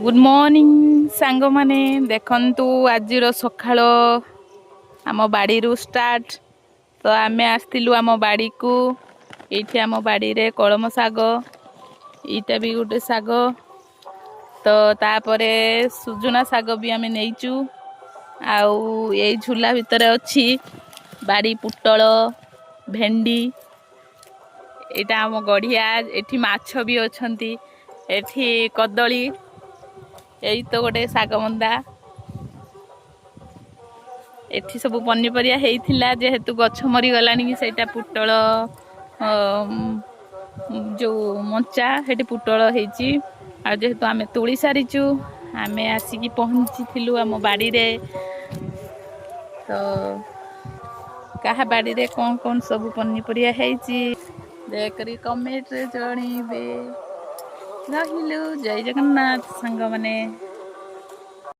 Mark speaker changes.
Speaker 1: Good morning ସାଙ୍ଗମାନେ। ଦେଖନ୍ତୁ, ଆଜିର ସକାଳ ଆମ ବାଡ଼ିରୁ ଷ୍ଟାର୍ଟ। ତ ଆମେ ଆସିଥିଲୁ ଆମ ବାଡ଼ିକୁ। ଏଇଠି ଆମ ବାଡ଼ିରେ କଳମ ଶାଗ, ଏଇଟା ବି ଗୋଟେ ଶାଗ, ତ ତାପରେ ସୁଜୁନା ଶାଗ ବି ଆମେ ନେଇଛୁ। ଆଉ ଏଇ ଝୁଲା ଭିତରେ ଅଛି ବାଡ଼ି ପୋଟଳ, ଭେଣ୍ଡି। ଏଇଟା ଆମ ଗଢ଼ିଆ। ଏଠି ମାଛ ବି ଅଛନ୍ତି। ଏଠି କଦଳୀ। ଏଇ ତ ଗୋଟେ ଶାଗ ମନ୍ଦା। ଏଠି ସବୁ ପନିପରିବା ହେଇଥିଲା, ଯେହେତୁ ଗଛ ମରିଗଲାଣି କି ସେଇଟା ପୋଟଳ ଯୋଉ ମଞ୍ଚା, ସେଠି ପୋଟଳ ହେଇଛି। ଆଉ ଯେହେତୁ ଆମେ ତୋଳି ସାରିଛୁ, ଆମେ ଆସିକି ପହଞ୍ଚିଥିଲୁ ଆମ ବାଡ଼ିରେ। ତ କାହା ବାଡ଼ିରେ କ'ଣ କ'ଣ ସବୁ ପନିପରିବା ହେଇଛି, ଦୟାକରି କମେଣ୍ଟରେ ଜଣେଇବେ। ରହିଲୁ, ଜୟ ଜଗନ୍ନାଥ ସାଙ୍ଗମାନେ।